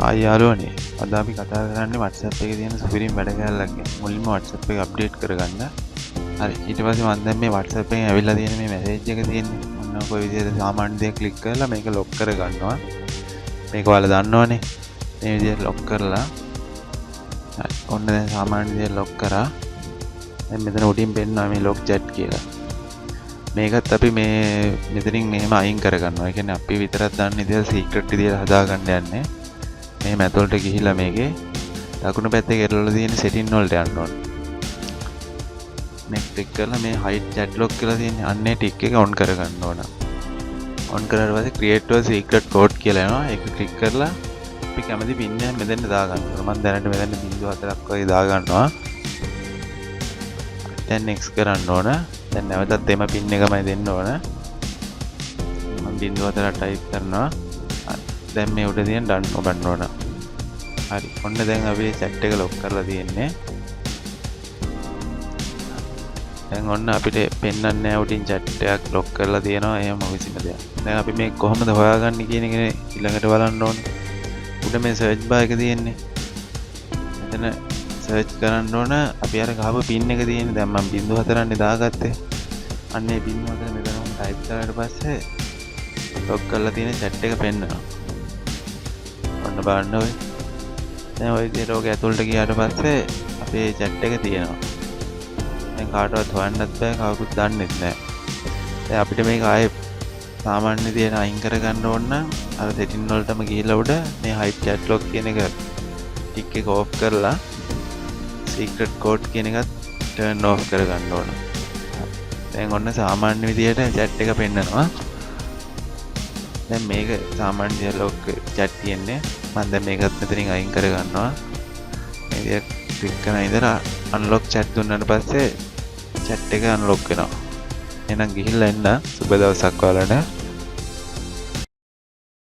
ආයි යාළුවනේ, අද අපි කතා කරන්නේ WhatsApp එකේ තියෙන සුපිරිම වැඩ කෑල්ලක් ගැන. මුලින්ම WhatsApp එක අප්ඩේට් කරගන්න. හරි, ඊට පස්සේ මම දැන් මේ WhatsApp එකෙන් ඇවිල්ලා තියෙන මේ මැසේජ් එක තියෙන්නේ. ඔන්න ඔය විදිහට සාමාන්‍ය දෙයක් ක්ලික් කරලා මේක ලොක් කරගන්නවා. මේක ඔයාලා දන්නවනේ. මේ විදිහට ලොක් කරලා, හරි, ඔන්න දැන් සාමාන්‍ය විදිහට ලොක් කරා. දැන් මෙතන උඩින් පෙන්නවා මේ ලොක් චැට් කියලා. මේකත් අපි මේ මෙතනින් මෙහෙම අයින් කරගන්නවා. ඒ කියන්නේ අපි විතරක් දන්න විදිහට සීක්‍රට් විදිහට හදාගන්න යන්නේ. මෙහෙම ඇතුළට ගිහිල්ලා මේකේ දකුණු පැත්තේ කෙරවල තියෙන සෙටින් වලට යන්න ඕන. මේ ක්ලික් කරලා මේ හයිඩ් චැට් ලොක් කියලා තියෙන අන්න ඒ ටික් එක ඔන් කරගන්න ඕන. ඔන් කරාට පස්සේ ක්‍රියේට් your secret code කියලා එනවා. ඒක ක්ලික් කරලා අපි කැමති පින් එකක් මෙතෙන්ට දාගන්න ඕන. මම දැනට මෙතෙන්ට 04ක් වගේ දාගන්නවා. දැන් නෙක්ස්ට් කරන්න ඕන. දැන් නැවතත් එම පින් එකමයි දෙන්න ඕන. මම 04 ටයිප් කරනවා. දැන් මේ උඩ තියෙන ඩන් ඔබන්න ඕන. හරි. ඔන්න දැන් අපි චැට් එක ලොක් කරලා තියෙන්නේ. දැන් ඔන්න අපිට පෙන්වන්නේ නැහැ උඩින් චැට් එකක් ලොක් කරලා තියෙනවා එහෙම කිසිම දෙයක්. දැන් අපි මේ කොහොමද හොයාගන්නේ කියන එක ඊළඟට බලන්න ඕනේ. උඩ මේ සර්ච් බාර් එක තියෙන්නේ. මෙතන සර්ච් කරන්න ඕන අපි අර ගහපු පින් එක තියෙන්නේ. දැන් මම 04න්නේ දාගත්තේ. අන්න ඒ 04 මෙතන ටයිප් කරාට පස්සේ ලොක් කරලා තියෙන චැට් එක පෙන්වනවා. ඔන්න බලන්න ඔය. දැන් ඔය විදිහට ඕක ඇතුළට ගියාට පස්සේ අපේ චැට් එක තියෙනවා. දැන් කාටවත් හොයන්නත් බෑ, කවුරුත් දන්නෙත් නෑ. දැන් අපිට මේක ආයේ සාමාන්‍ය විදියට අයින් කරගන්න ඕන නම් අර සෙටින් වලටම ගිහිල්ලා උඩ මේ හයිඩ් චැට් ලොක් කියන එක ටික් එක ඕෆ් කරලා සීක්‍රට් කෝඩ් කියන එකත් ටර්න් ඕෆ් කරගන්න ඕන. දැන් ඔන්න සාමාන්‍ය විදියට චැට් එක පෙන්නනවා. දැන් මේක සාමාන්‍ය විදියට ලොක් චැට් තියෙන්නේ. මම දැන් මේකත් මෙතනින් අයින් කරගන්නවා. මේ විදියට ක්ලික් කරන ඉඳලා අන්ලොක් චැට් දුන්නාට පස්සේ චැට් එක අන්ලොක් වෙනවා. එහෙනම් ගිහිල්ලා එන්න. සුබ දවසක් ඔයාලට.